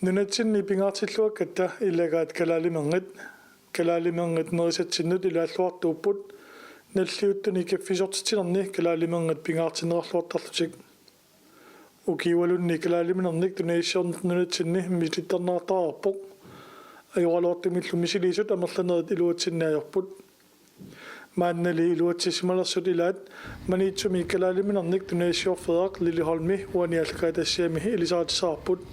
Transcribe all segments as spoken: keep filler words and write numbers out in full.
Nunatsinni pingaartilluakkatta ilagaat kalaalimernit. Kalaalimernit nerisatsinnut ilaalluartuupput, nalliuttuni kaffisortitsinerni kalaalimernit pingaartinneqarluartarlutik. Ukiualunni kalaaliminernik tunisiorneq nunatsinni misilittarneqartariaqarpoq. Ajoraluartumillu misiliisut amerlanerit iluatsinneq ajorput. Maannali iluatsissimalersut ilaat Maniitsumi kalaaliminernik tunisiorfeeraq Lilliholmi uani allakaatassiami ilisaritissavarput.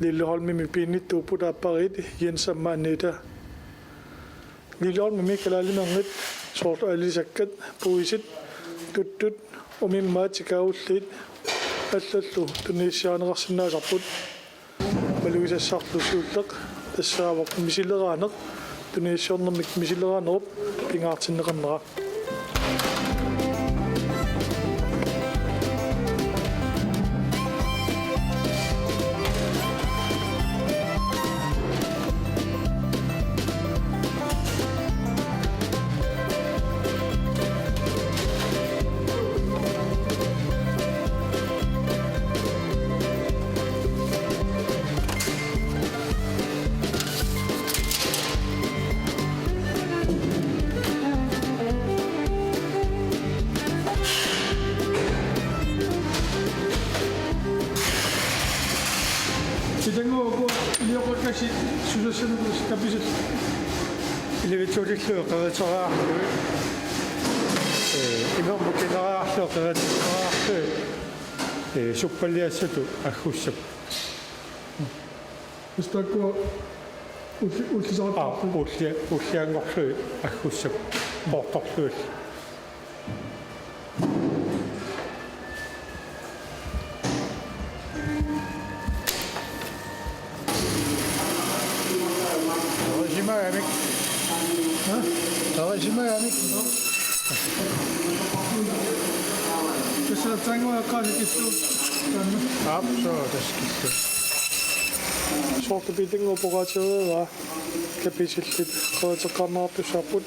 Lilliholmimi piinnittuupput aappariit Jens aamma Anita. Lilliholmimi kalaalimernit soorlu alisakkat, puisit, tuttut, umimmaat tikaagulliit allallu tunisiarineqarsinnaasarput. Malugisassarlu siulleq tassaavoq misileraaneq, tunisiornermik misileraanerup pingaartinneqarnera. Pitannguakkut ilioqakkasi susassanerusi kapisillit. Ilivitsuutillu qeriteriarlugit. Ee, imermut kineriarlugit qeriteriarlugit. Ee, suppaliassatut aggussapput. Tassa taakkua ulli-, ullisarput. Aa, ulli-, ullianngorlugit aggussapput. Poortorlugit. Qerisimagami. Ha? Qerisimagami. Tassa tassannguaq qaasikillu. Aap, soo, tassa killu. Soorlu Pitannguup oqaasereeraa kapisillit qeriteqqaarneqartussaapput,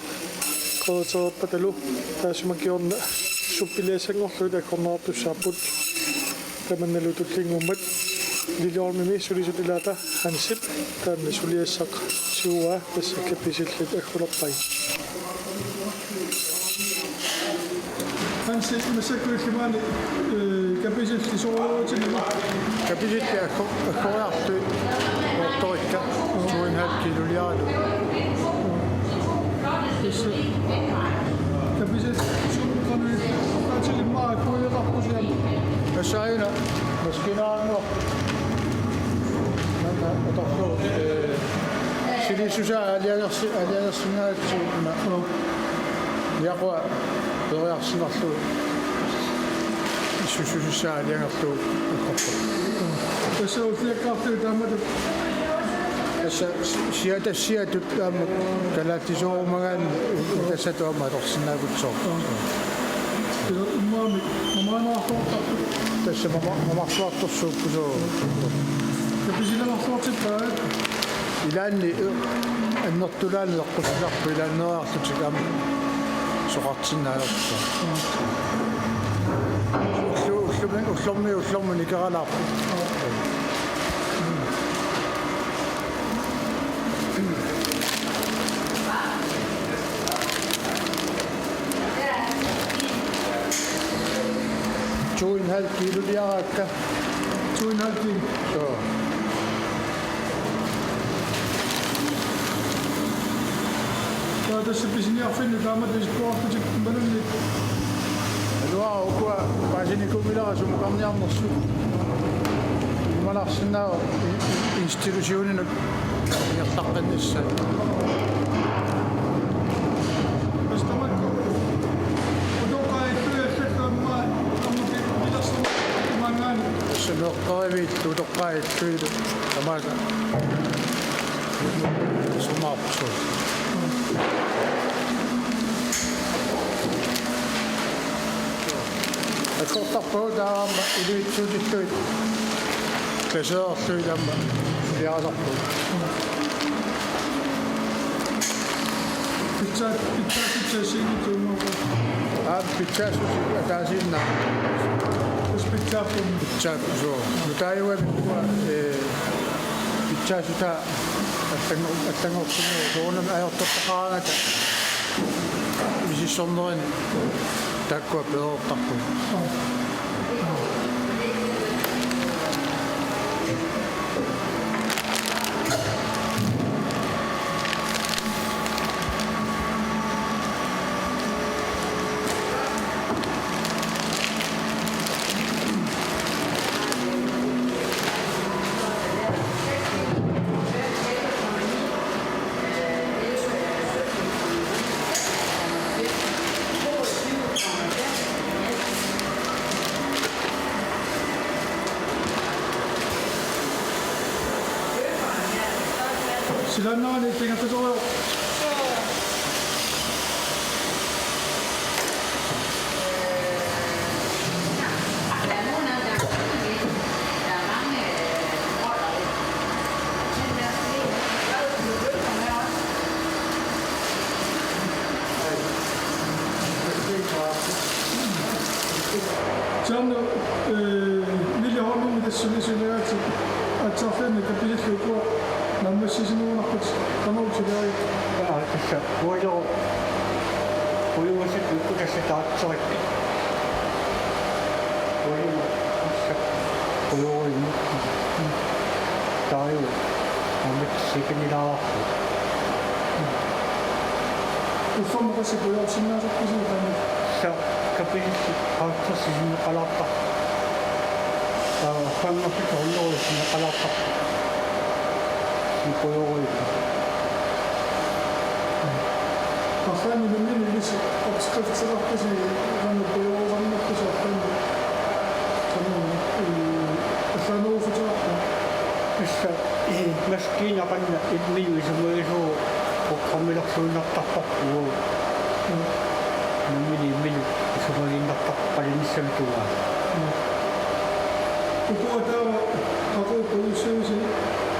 qeritereerpatalu taassuma kingorna suppiliassanngorlugit aggorneqartussaapput. Tamannalu tullinnguummat Lilliholmimi sulisut ilaata Hansip taanna suliassaq tiguaa, tassa kapisillit aggulerpai. Hansi, massakkut illit maani, ee, kapisillit soorunami? Kapisillit aggo-, aggoriartut poortorikka, to en halv kiloliaralu. Tassa kapisillit suut qanoq, qanoq immaqa agguileqarpusi aamma? Tassa aajuna maskiinaannguaq. Maanna atorlugu, ee, silissusaa aalajangersi-, aalajangersinnaagatsigu una. Niaqua periarsinnarlugu. Issussusaa aalajangerlugu ukkorpoq. Tassa ulliakkaartut taamatut. Tassa si-, siatassiatut aamma kalaallisuurumagaan tassatut aamma atorsinnaagutsoq. Ila immaami mamaanaartortarput. Tassa mama-, mamarsuartorsuupput soo. Kapisilaarluartippaat. Ilaanni, eh, annertulaanut eqqussisarput ilaanneeriarlutik aamma soqartinnaajorput. Ullu-, ullumi, ullormi, ullormi nikeralaarput. To en halv kiloliaraakka. To en halv kilo. Soo. Taava tassa pisiniarfinni taamatut isikkoqartutik imaluunniit? Aluaa ukua paasinikuunngilara sumukarniarnersut. Imanarsinnaavoq i-, i-, institutioninut ingerlaqqinnissaat. Tassa tamakku utoqqaat illui allallu aamma, aamma pi-, pilersuit imaangaanniit. Tassa meeqqeriviillu utoqqaat illuillu tamaasa. Sumaarput. Aggortarpagut taava aamma ilivitsuutillugit glaceerlugit aamma suliarisarpagut. Pitsaa-, pitsaassuseq assigiinngitsuunnguupput. Aa, pitsaassuseq ataasiinnaq. Tassa pitsaapput. Pitsaapput soo. Nutaajugami ukua, ee, Saasutaa attanngor-, attanngortugut soorunami ajortortaqaraangata misissornerini taakkua peerortarput. Silaannaani tingaffisorior. Tiarnu, eh, Mille Holmimik tassani suliaritsi atsarfimmi kapisillugu naammassisimagunarputit qanoq suliarit? Aa, tassa ualu uiusit ukku tassa taatserit. Ualu tassa uiuimut taaju aamma sikanilaarpu. Uffa maqasi pujoorsinnaasarpisi taanna? Sa kapisillit qaartorsisinneqalaartarput. Aa, fem hundrede sinneqalaartarput. Sin pujoorujussuit. Arlaannik nammineq ilissi opskriftilerpisi, qanoq pujoorusarnerpisi arlaannik. Qanoq, ee, allaanerussuteqarpa? Tassa, ee, maskiina qanoq imminut isumagisuuvoq programmilersuinnartarparput. Mm. Nammineq imminut isumagiinnartarpoq qalinissamut tungaanut. Mm. Ukua taava qaqugu pujussavisi?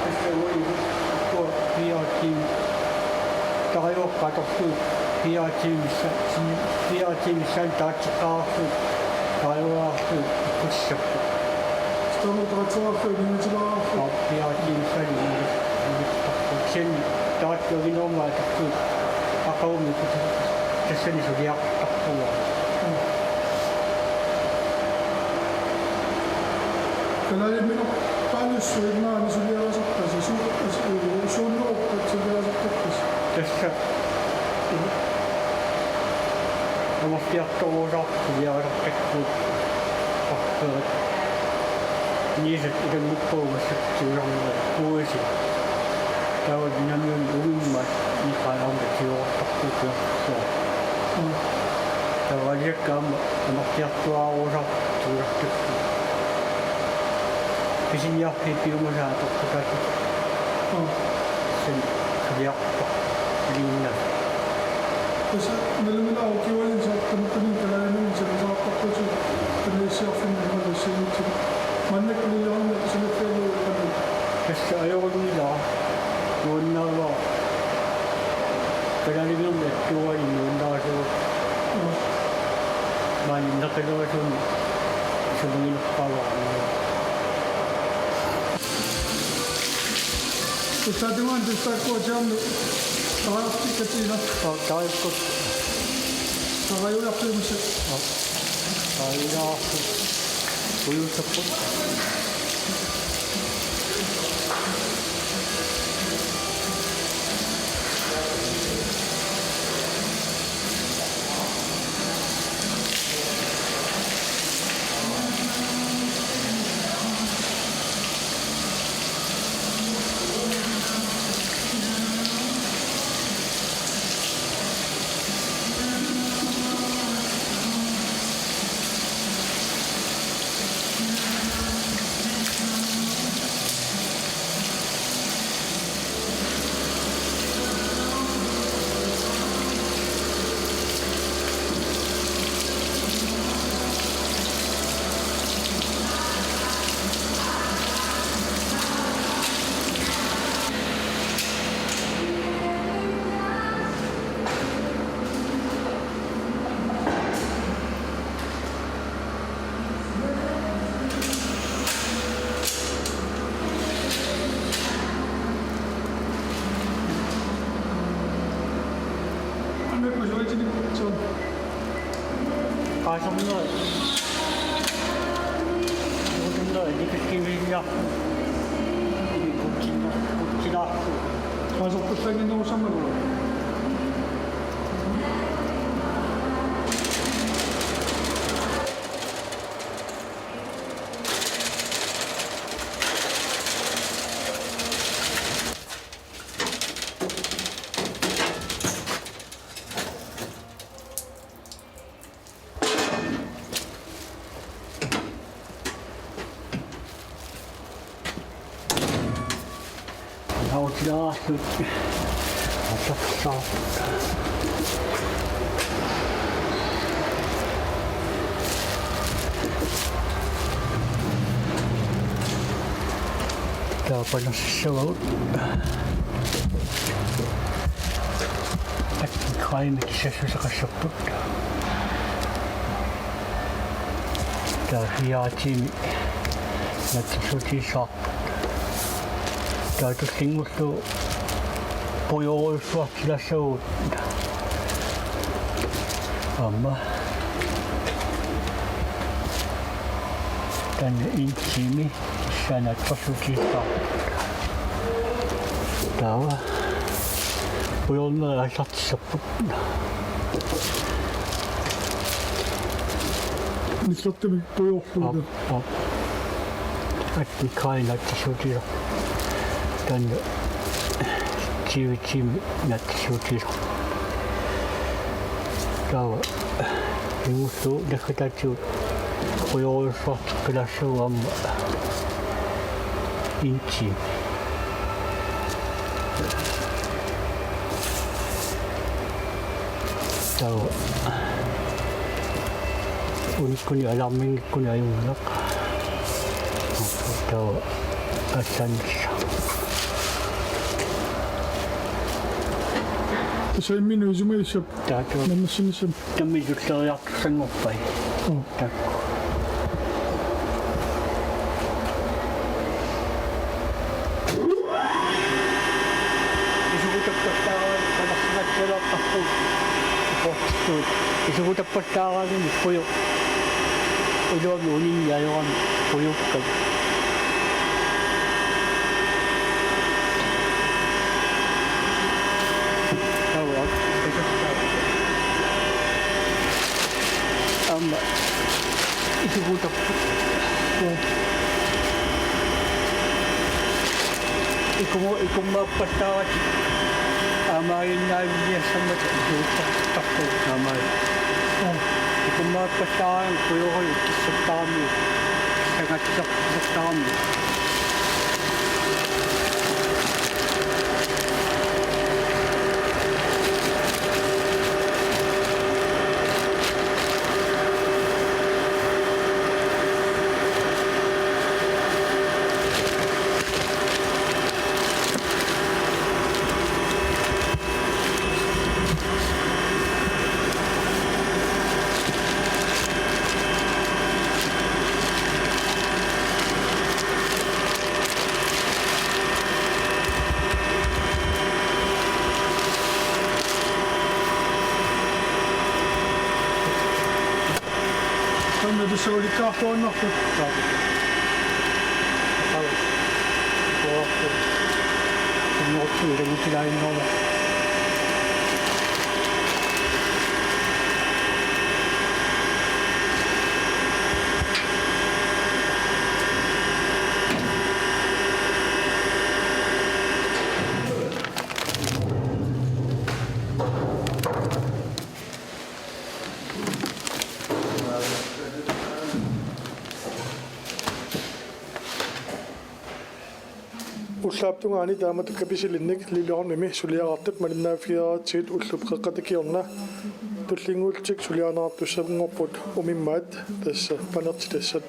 Tassa uagut ukua P R T-mi tarajoqqat atorlugit P R T-missa-, sin-, P R T-missaani taatseqqaarlugit tarajoqqaarlugit ikkutissapput. Stormut taatseqqaarlugit inuutilaarlugit. Aa, P R T-missaani inuutit-, inuutittarput. Kisianni taatsuaginerma atorlugit aqagumut ikkutissapput. Tassani suliaqartarpunga. Kalaaliminerpaalussuit maani suliarisarpasi, su-, su-, suunneruppat suliarisartarpasi? Tassa. Amerliartorusaarput suliarisartakkagut. Arferit. Niisat ilannguppagut massakkut tigusarnerat puisi. Taava unammineq uummat niqaalaarmat tigoortarput piorsuaq. Mm. Taava aliakkaat aamma amerliartuaarusaarput tigusartakkagut. Pisiniarfiit piumasaat atortutaasut. Mm. Tassa suliaqartarput ilinnaa. Tassa nalunngilara ukiualinni saattumikkuni kalaaliminermi sanasaqartarputit, qanoq issiarfinni imaluunniit assigiinngitsunik. Maannakkut Lille Holmip sanaffigalugu qanoq? Tassa ajorunnilaaq nuannaavara. Kalaaliminermi attuugaanni nuannaarsuuvoq. Mm. Maani neqilerisuunik isumaginerpaavara. Ussaatungaani tassa taakkua Tiarnu tarajartikkatsiina. Aa, tarajukkut. Tarajujartuumassi. Aa, tarajujaarput. Ujuussapput. Nautilaarlutik. Atorsaarput. Taava panersissavagut. Attenkraanit kisassuseqassapput. Taava fire timer naatsorsuutigissavarput. Taava tullinnguullugu pujorujussuartilaassavarput. Aamma taanna en time kisianni naatsorsuutigissavarput. Taava pujornerit aallartissapput. Nillertumik pujorlugu. Aap, aap. Attenkraanit naatsorsuutigisarput. Taanna tyve timer naatsorsuutigisarput. Taava inngullugu naggataatigut pujorujussuarteqqilaassavagut aamma en time. Taava unikkuni alarmingikkuni ajunngilaq. Taava allaannissaa. Tassa imminut isumagissap. Taava. Nammissinnissap. Tammik tulleriartussanngorpai. Mm. Taakku. Isugutappallaaraanni panersimatsialaartarpugut. Iportittuut. Isugutappallaaraanni puju. Iluamik uninni ajorami pujukkami. Taava. Aamma isugutapput. Ikumu-, ikummaappallaaratik aamaaginnaavinniassammata isuguttarpugut aamma. Ikummaappallaaraanni pujorujuk kissartaramik. Sangatser-, kissartaramik. Taanna tassa ulikkaartuaannarput. Taava. Taava. Taava. Taava. Ullaap tungaani taamatut kapisilinnik Lillholmimi suliaqartut malinnaaffigereeratsigit ullup qeqqata kingorna tullinnguullutik suliarineqartussanngorput umimmaat tassa panertitassat.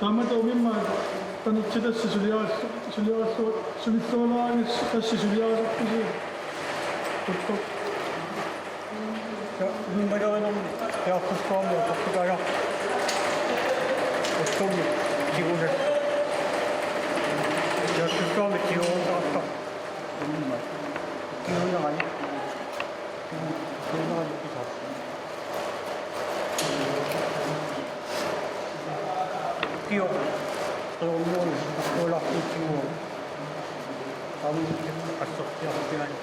Aamma taumimma tanertitassi suliaas-, suliaas-, sulilluarniagassi tassi suliaasarpisi. Tuttu. Ja, immalerinermi peartussuarmi utertukaja. Uttumi tigusa. Peartussuarmi tiguuntaartoq. Imma. Tiguunerani. Tiguunerani pisar. Kio. Qeornuun. Qeornuun. Aamma assortiartigaani.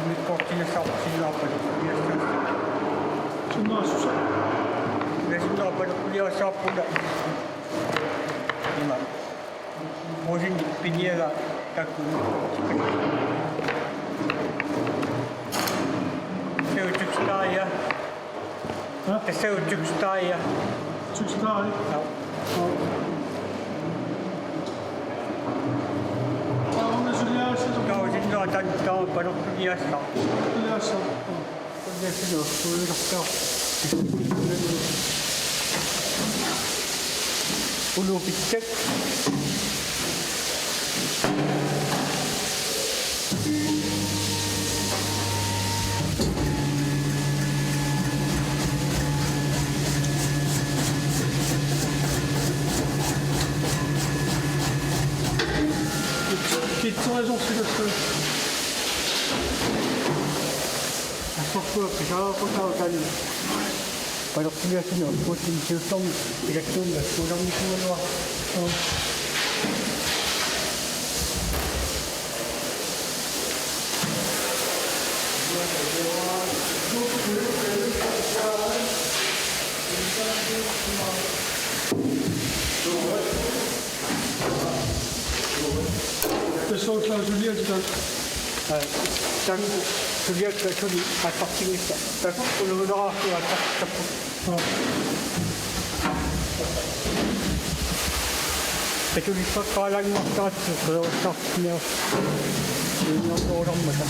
Mikkortinassarput sinnaappat. Sunnaassusa. Sunnaappat kuliassaappunga. Ima. Musin piniaga takku. Seutukstaaja. Hæ? Tassa utsukstaaja. Utsukstaaja? Ja. Ja. Taava una suliaassasoq. Taava sinna tan taava panersuliaassaaq. Suliaassaaq. Ja. Suliaassaaq. Suliaassaaq. Ulupitsak. Kitserisorsilassu. Assorsuaq pisariaqutaavoq taanna. Palersuliassani orpuutsin siullermi pilattuunga kuulermisuugaluaq. Tassa ullaakkut suliatit taakku. Aa, taakku suliatit suli aallartinngillat. Taakku ulluinnaraakkut aallartippagut. Aa. Katulissaqaalaannartartut qerorsartinniar-, tinniarnerulermata.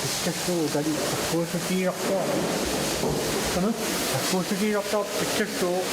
Pitsassuu kali akkuusutiilertaa. Qanoq? Akkuusutiilertaa pitsassuu.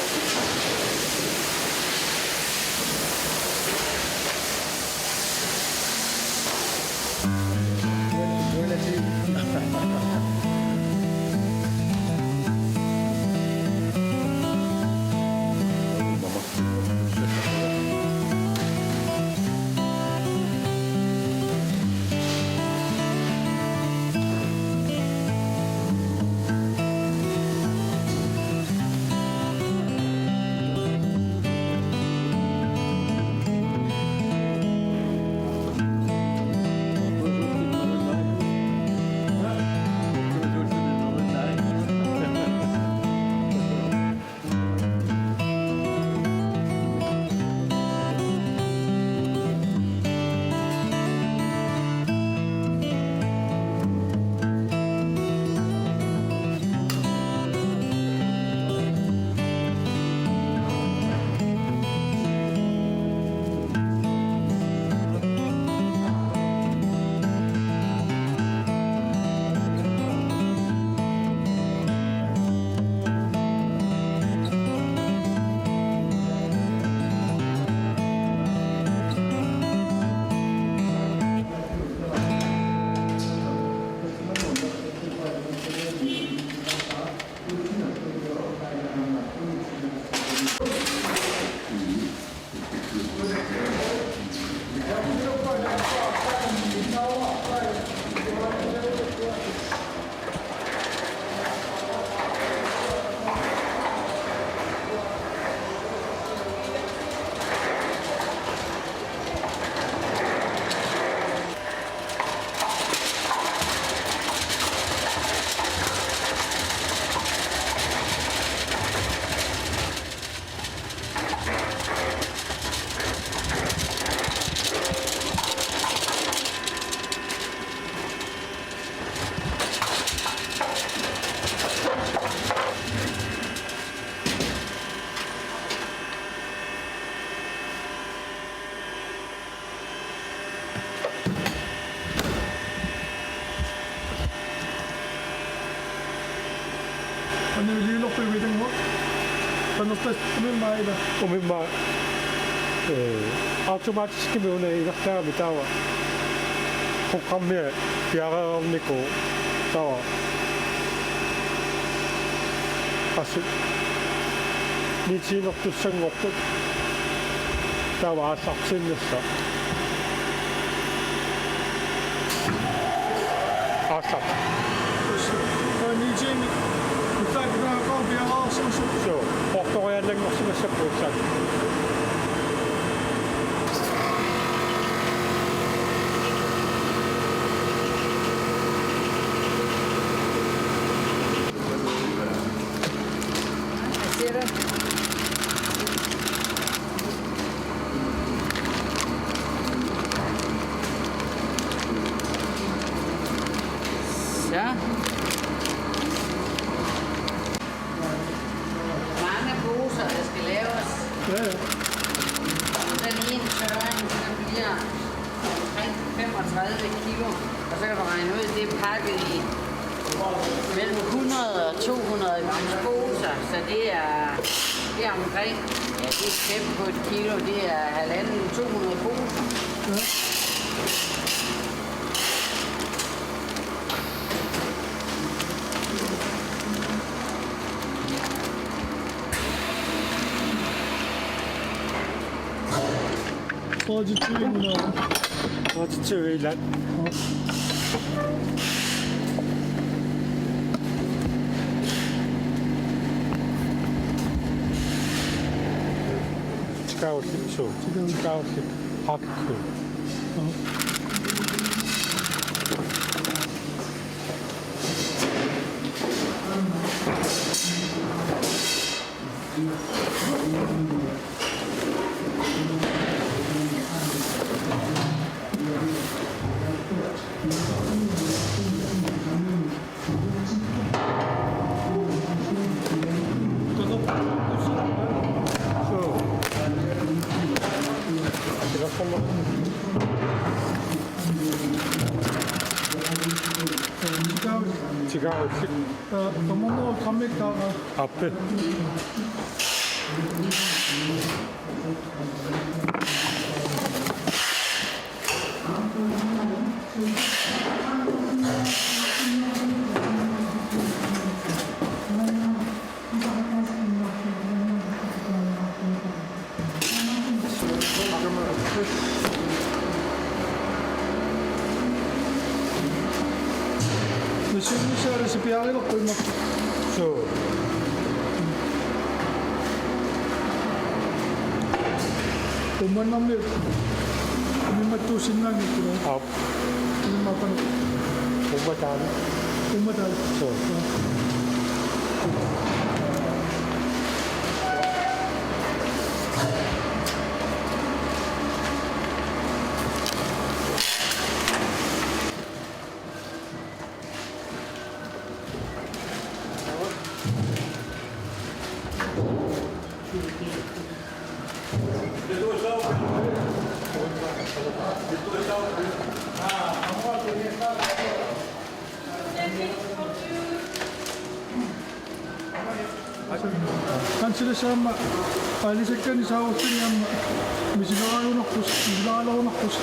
Liinorpivitannguaq. Panertas umimmaaq ila. Umimmaaq, eh, automatiskimik una ilertarami taava. Programmia piareernikuuvoq taava. Assut. Niitiinertussanngortut. Taava aallartiinnassaaq. Aallar. Niitiimi. Ullaaq taakku piareersimassapput. Suu. Portoriallanngorsimassapput ullaaq. Så. Mange poser, der skal laves. Ja, ja. Sådan en tørring, så bliver omkring femogtredive kilo. Og så kan du regne ud, det er pakket i mellem hundrede og to hundrede grams poser, så det er, det er omkring, ja, det er tæt på et kilo, det er halvanden, to hundrede poser. Forty-two, no. Forty-two, eight. Tikaulli, suu. Tikaulli. Tikaulli. Hakku. Tikaulli. Tikaulli. Aa, femogtyve grammit taava. Aappi. Misissuinissaarisi piareerpoq immaqa. Suu. Uummannarmiut umimmattuussinnaanngikkuit. Aap. Uummataa. Uummataa. Uummataa. Suu. Qansilissaaq aamma aalisakkanik saarullinik aamma misileraalerunarpusi, misileraalerunarpusi.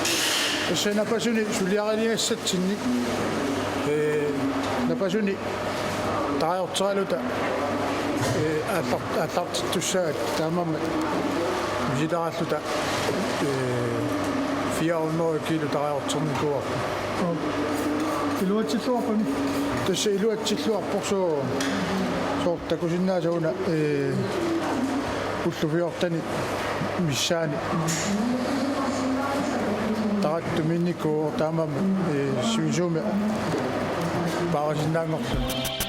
Tassa napasuni suliariniassatsinnik, ee, napasuni tarajorteraluta, ee, aallar-, aallartittussaagatta taamaammat misileraluta, ee, fire hundrede kilo tarajorternikuuarput. Iluatsilluarpami? Tassa iluatsilluarpoq suu, soorlu takusinnaasoq una, ee, ullut fjortenit missaani. Tarattumiinnikuuvoq taamaammat, ee, sivisuumik paarisinnaanngorluni.